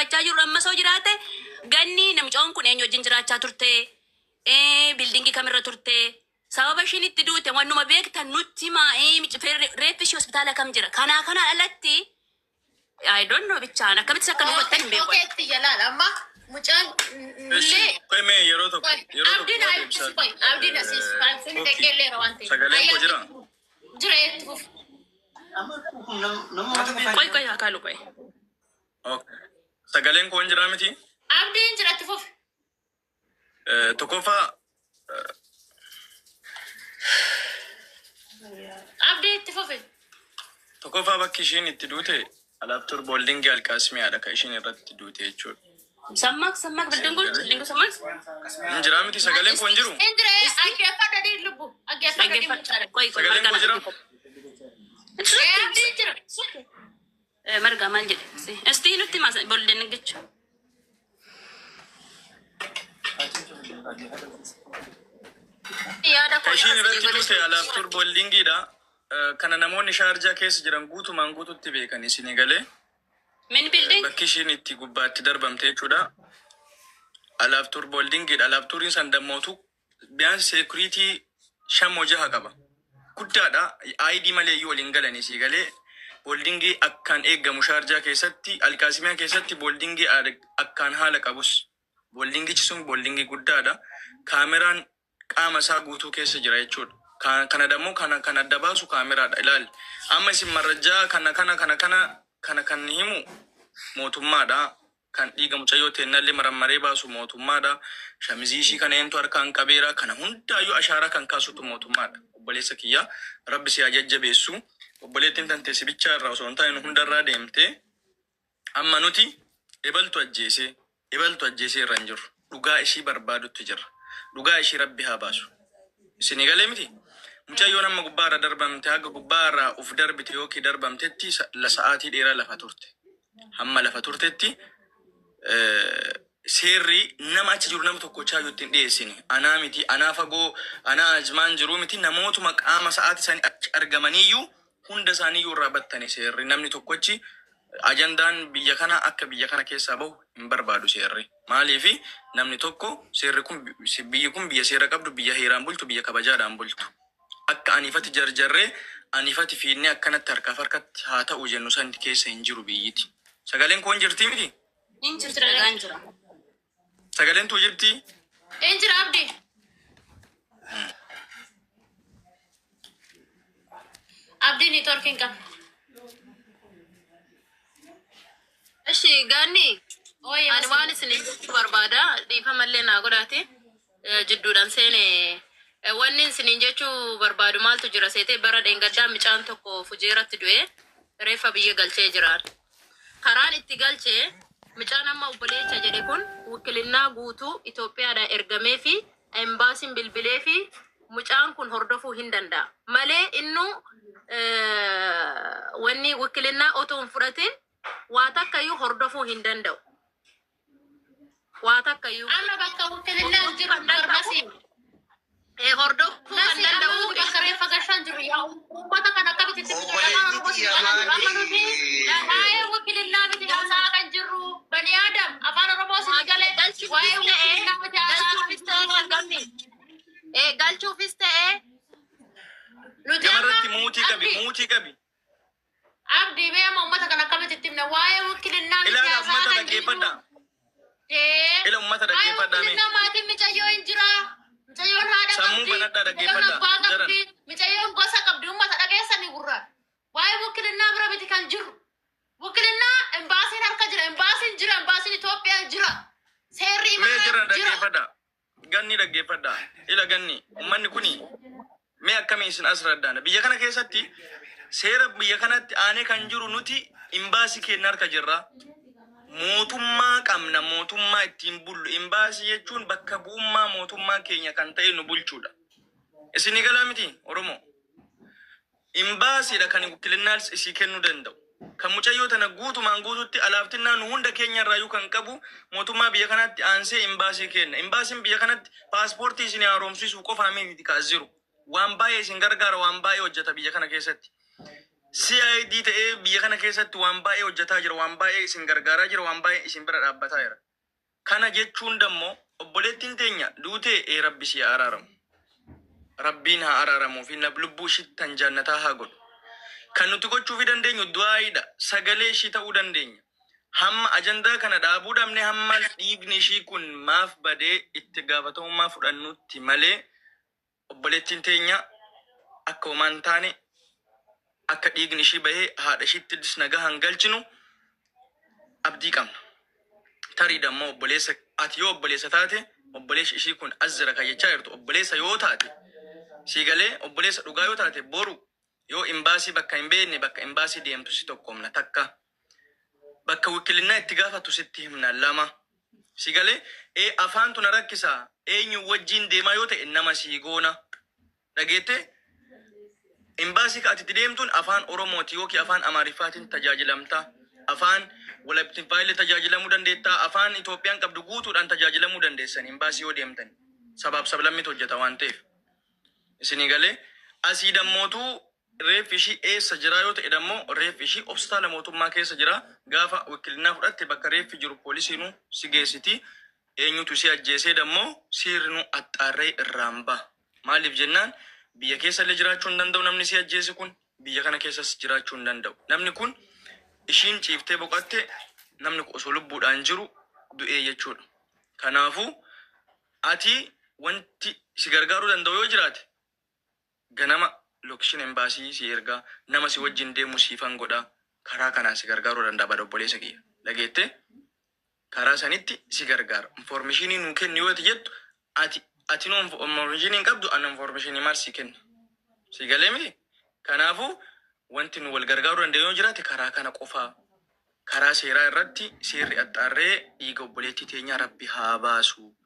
gaafachaa jirru amma soo jiraate ganni namcoon kun eenyu wajjin jiraachaa turte, building kamirra turte, sababa ishiin itti duute wannuma beektan nutti himaa, reeffi ishii hospitaala kam jira? Kanaa kanaan alatti I don't know, bichaan akkamittis akka nu hubattan hin beeku. Okay, itti jalaal amma mucaan Eshi, nullee qoy mee yeroo tokko yeroo tokko Abdiin waa haa deebisaa. ibsu, qoy abdiin asiis sun Okay. dhaggeelleera waan ta'eef. Sagaleen koo jira? Jira, itti fufu. Qoy qoy, haa kaalu, qoy. Okay. Sagaleen koo hin jiraa miti? Abdiin jira, itti fufu. Tokkoffaa Abdii, itti fufi. Tokkoffaa bakki ishiin itti duute Alaaftur Building Alqaasmiyaadha kan ishiin irratti duute jechuudha. Sammaak sammaak building building sammaak. Hin jiraa miti? Sagaleen koo hin jiru? Hin jira, dhaggeeffadha dhiin lubbu dhaggeeffadha dhiin Dhaggeeffadha. mucaadha. Qoy qoy. Sagaleen Margaa koo jira? Abdiin jira. Margaa maal jedhe? Isti nutti himaa building jechuudha. Yaada Kan koo ishiin irratti asii duute Alaaftur Buildingiidha. Kana namoonni Shaarjaa keessa jiran guutumaan guututti beekan isinii galee. Min building? Bakki ishiin itti gubbaatti darbamte jechuudha. Alaaftur Buildingiidha. Alaaftuuriin san dammootu biyaan security shan jaha qaba. Guddaadha. ID malee iyyuu waliin galanii sii galee. Building akkaan eeggamu Shaarjaa keessatti, Alkaasimiyaa keessatti building akkaan haala qabus. Buildingichi sun building guddaadha. Kaameraan qaama isaa guutuu keessa jira jechuudha. Kana dammoo kana kan adda baasu kaameraadha. Ilaali. Amma isin marrajaa kana kana kana kana kana kan himu mootummaadha. Kan dhiiga mucayyoo teennallee marammaree baasu mootummaadha. Shamizii ishii kana eentu harkaan qabeera. Kana hundaayyuu ashaaraa kan kaasutu mootummaadha. Obboleessa kiyya, Rabbi si haa jajjabeessu. Obboleettiin tante sibichaa irraa osoo hin taane nu hundarraa deemtee. Amma nuti ebaltu ajjeesee ebaltu ajjeesee irra hin jirru. Dhugaa ishii barbaadutti jirra. Dhugaa ishii Rabbi haa baasu. Isinii galee miti? Mucayyoon amma gubbaa irra darbamte, haga gubbaa irraa uf darbite yookiin darbamtetti sa'aatii dheeraa lafa turte. Hamma lafa turtetti seerri nama achi jiru nama tokkochaa iyyuu ittiin dhiyeessine. Anaa miti, anaa fagoo, anaa ajmaan jiru miti, namootuma qaama sa'aatii isaanii achi argamaniyyuu hunda isaaniiyyuu irraa battane seerri. Namni tokkochi ajandaan biyya kana akka biyya kana keessaa bahu hin barbaadu seerri. Maaliifi namni tokko seerri kun, biyyi kun biyya seera qabdu, biyya heeraan bultu, biyya kabajaadhaan bultu. Akka aniifati jarjarree aniifati fiinnee akkanatti harkaaf harkatti haa ta'u jennu san keessa hin jiru biyyiti. Sagaleen kun jirtii miti? Hin jirti, dhagaan jira. Sagaleen tuu jirtii? Hin jira, Abdii. Abdii networkiin qaba. Ishi gaanni Ooyee. ani waan isin jechuu barbaada, dhiifamallee naa godhaati jidduudhaan seene. Wanni isiniin jechuu barbaadu maaltu jira seetee, bara dheengaddaa micaan tokko Fujeeratti du'e, reeffa biyya galchee jiraan. Karaan itti galchee micaan amma obboleecha jedhe kun wikilinnaa guutuu Itoophiyaadhaa ergamee fi embaasiin bilbilee fi mucaan kun hordofuu hin danda'a. Malee innu wanni wikilinnaa otoo hin fudhatin waa takkayyuu hordofuu hin danda'u. Waa takkayyuu. Amma bakka wikilinnaan jiru farmasiin. Hordofuu kan Nasi amma danda'u nuti bakka reeffa gashaan jiru, yaa uummata kana akkamitti itti fiduu? Afaan Oromoo si caalaa jiru. Amma nuti waa'ee wikilinnaa miti haasa'aa kan jirru. Bani Aadam, afaan Oromoo si galee, waa'ee wikilinnaa miti haasa'aa kan Galchuufis ta'e jirru. gamni. Galchuufis ta'e Nuti amma Gamarratti muutii qabi, Abdii, muutii qabi. Abdii, mee amma uummata kana akkamitti itti himna? Waa'ee wikilinnaa miti Ilaala haasa'aa uummata kan jirru. dhaggeeffadhaa. Ila uummata Waa'ee dhaggeeffadhaa mee. wikilinnaa maatiin micayyoo hin jira. Micayyoon haadha Sammuu qabdi. banadhaa Micayyoon dhaggeeffadhaa. abbaa Jaran. qabdi. Micayyoon gosa qabdi. Uummata dhageessanii gurraan. Waa'ee wikilinnaa bira miti kan jiru. Wikilinnaa embaasiin harka jira. Embaasiin jira. Embaasiin Itoophiyaa jira. Seerri Mee imaanaa jara jira. dhaggeeffadhaa. Ganni dhaggeeffadhaa. Ila ganni uummanni kuni mee akkamii isin as raddaana. Biyya kana keessatti seera biyya kanatti aanee kan jiru nuti imbaasii keenya harka jirra. Mootummaa qabna, mootummaa ittiin bullu. Imbaasii jechuun bakka bu'ummaa mootummaa keenya kan ta'e nu bulchuudha. Isinii galaa miti, Oromoo? Imbaasiidha kan wikilinnaa isii kennuu danda'u. Kan mucayyoo tana guutumaan guututti alaaftinnaa nu hunda keenya irraayyuu kan qabu mootummaa biyya kanaatti aansee imbaasii kenna. Imbaasiin biyya kanatti paaspoortii isin haaromsiisuu qofaa miti kaas jiru. Waan baay'ee isin gargaara, waan baay'ee hojjeta biyya kana keessatti. CID ta'ee biyya kana keessatti waan baay'ee hojjetaa jira, waan baay'ee isin gargaaraa jira, waan baay'ee isin bira dhaabbataa jira. Kana jechuun dammoo obboleettiin teenya duutee ee Rabbi si haa araaramu. Rabbiin haa araaramuu fi lubbuu ishii tan jannataa haa godhu. Kan nuti gochuufii dandeenyu du'aayiidha. Sagalee ishii ta'uu dandeenya. Hamma ajandaa kana dhaabuu dhabne, hamma dhiigni ishii kun maaf badee itti gaafatamummaa fudhannutti malee, obboleettiin teenya akka homaa hin taane, akka dhiigni ishii bahee haadha ishiittis nagaa hangalchinu abdii qabna. Tarii dammoo obboleessa ati yoo obboleessa taate, obboleessi ishii kun as jira kan jechaa jirtu, obboleessa yoo taate, sii galee, obboleessa dhugaa yoo taate, boru yoo imbaasii bakka hin beekne, bakka imbaasii deemtu si tokkomna takka. Bakka wikilinnaa itti gaafatu sitti himna lama. Si galee, ee afaantu na rakkisaa, eenyu wajjin deemaa yoo ta'e nama sii goona. Dhageettee, imbaasii ka ati itti deemtuun afaan Oromooti yookiin afaan Amaariffaatiin tajaajilamta. Afaan Walabtinfaayillee tajaajilamuu dandeettaa. Afaan Itoophiyaan qabdu guutuudhaan tajaajilamuu dandeessan imbaasii yoo deemtan. Sabaaf sablammitu hojjeta waan ta'eef. Isinii galee, asii dammootuu reeffi ishii eessa jira yoo ta'e dammoo, reeffi ishii hospitaala mootummaa keessa jira. Gaafa wikilinnaa fudhatte bakka reeffi jiru poolisiinuu si geessiti. Eenyutu si ajjeesee dammoo seerrinuu axxaarree irraan baha. Maaliif jennaan, biyya keessa illee jiraachuu hin danda'u namni si ajjeese kun, biyya kana keessas jiraachuu hin danda'u. Namni kun ishiin ciiftee boqotte, namni kun osoo lubbuudhaan jiru du'ee jechuudha. Kanaafuu ati wanti si gargaaruu danda'u yoo jiraate, ganama location embaasii si ergaa, nama si wajjin deemu siifan godha, karaa kanaan si gargaaruu danda'a bada obboleessa kiyya. Dhageettee, karaa sanitti si gargaara. Informationii nuu kenni yoo ati jettu, ati nuu informationii hin qabdu, ani informationii maal si kenna? Si galee miti? Kanaafuu wanti nu wal gargaaruu dandeenyu yoo jiraate karaa kana qofaa. Karaa seeraa irratti seerri axxaarree dhiiga obboleettii teenyaa Rabbi haa baasu.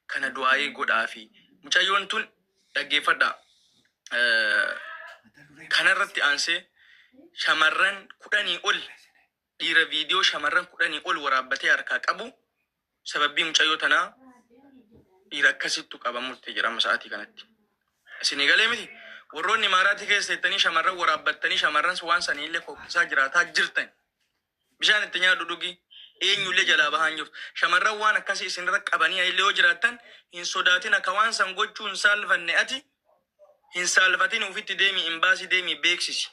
Kana du'aayii godhaafi. Mucayyoon tun, dhaggeeffadhaa. Kanarratti aansee shamarran 10 ol, dhiira viidiyoo shamarran 10 ol waraabbatee harkaa qabu, sababii mucayyoo tanaa dhiira akkasittu qabamutti jira amma sa'aatii kanatti. Isinii galee miti? Warroonni maaraatii keessa teettanii shamarran waraabbattanii shamarran waan saniillee kokkisaa jiraataa jirtan. Bishaan itti nyaadhu dhugi. Eenyullee jalaa bahaa hin jirtu. Shamarran waan akkasii isinirra qabanii illee yoo jiraattan, hin sodaatin. Akka waan san gochuu hin saalfanne, ati hin saalfatin, ofitti deemi, imbaasii deemi, beeksisi.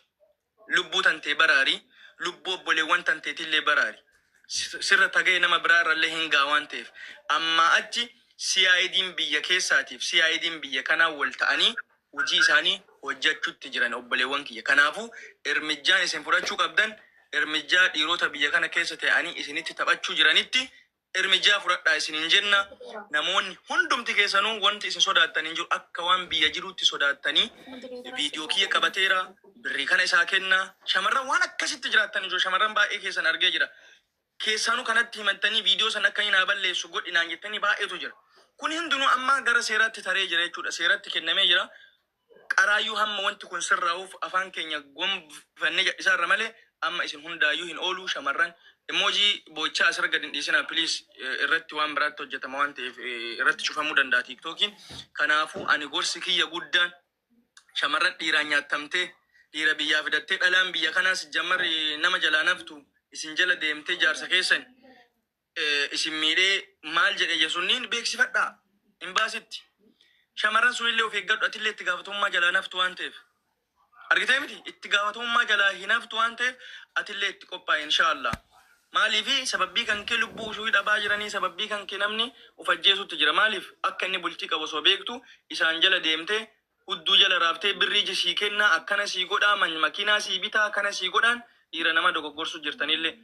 Lubbuu tantee baraari. Lubbuu obboleewwan tanteetillee baraari. Sirra taga'e nama biraa irrallee hin ga'a waan ta'eef. Ammaa achi CID'n biyya keessaatiif CID'n biyya kanaa wal ta'anii hojii isaanii hojjechuutti jiran, obboleewwan kiyya. Kanaafuu irmijjaan isin fudhachuu qabdan, irmijjaa dhiirota biyya kana keessa ta'anii isinitti taphachuu jiranitti irmijjaa fudhadhaa isiniin jenna. Namoonni hundumti keessanuu wanti isin sodaattan hin jiru. Akka waan biyya jiruutti sodaattanii viidiyoo kiyya qabateera, birrii kana isaa kenna. Shamarran waan akkasitti jiraattan jiru. Shamarran baay'ee keessan argee jira. Keessaanuu kanatti himattanii viidiyoo sana akka inni naa balleessu godhi naan jettanii baay'eetu jira. Kun hundinuu amma gara seeraatti taree jira jechuudha. Seeratti kennamee jira. Qaraayyuu hamma wanti kun sirraa'uuf afaan keenya gonfannee jal'isaarra malee amma isin hundaayyuu hin oolu shamarran. Emoji boochaa asirra gadi hin dhiisinaa please, irratti waan biraatti hojjetama waan ta'eef irratti cufamuu danda'a TikTokiin. Kanaafuu ani gorsi kiyya guddaan, shamarran dhiiraan nyaatamtee dhiira biyyaa fidattee, dhalaan biyya kanaas jammarri nama jalaa naftu isin jala deemtee jaarsa keessan isin miidhee maal jedhe jesunniin beeksifadhaa imbaasitti. Shamarran sunillee of eeggadhu, atillee itti gaafatamummaa jalaa naftu waan ta'eef. Argitee miti, itti gaafatamummaa jalaa hin haftu waan ta'eef atillee itti qophaa'e inshaallah. Maaliifi sababbii kan kee lubbuu ushuu dhabaa jiranii, sababbii kan kee namni of ajjeesutti jira. Maaliif, akka inni bultii qabu osoo beektu isaan jala deemtee hudduu jala raaftee birrii sii kennaa, akkana sii godhaa, makiinaa sii bitaa, akkana sii godhaan dhiira nama dogoggorsu jirtanillee,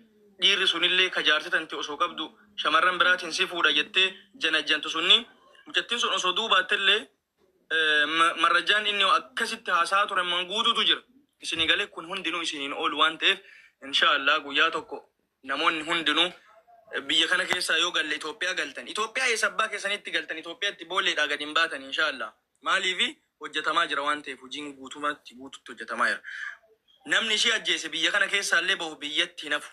dhiirri sunillee ka jaarsi tante osoo qabdu shamarran biraatiin si fuudha jettee janajjantu sunni, mucattiin sun osoo duubaattellee marrajaan inni akkasitti haasaa ture man guututu jira. Isinii galee, kun hundinuu isiniin oolu waan ta'eef, inshaallah guyyaa tokko namoonni hundinuu biyya kana keessaa yoo galle, Itoophiyaa galtan, Itoophiyaa eessa abbaa keessanitti galtan, Itoophiyaatti boolleedhaa gadi hin baatan inshaallah. Maaliifi hojjetamaa jira waan ta'eef, hojiin guutumatti guututti hojjetamaa jira. Namni ishee ajjeese biyya kana keessaallee bahu biyyatti hin hafu.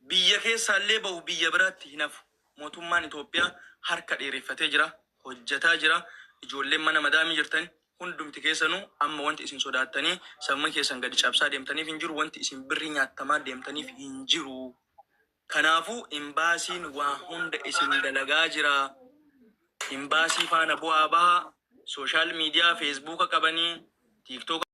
Biyya keessaallee bahu biyya biraatti hin hafu. Mootummaan Itoophiyaa harka dheereffatee jira, hojjetaa jira. Ijoolleen mana madaamii jirtan Hundumti keessanuu amma wanti isin sodaattanii sammuu keessan gadi cabsaa deemtaniif hin jiru. Wanti isin birrii nyaattamaa deemtaniif hin jiru. Kanaafuu imbaasiin waa hunda isin dalagaa jira. Imbaasii faana bu'aa bahaa. Social media, Facebooka qabanii, TikToka.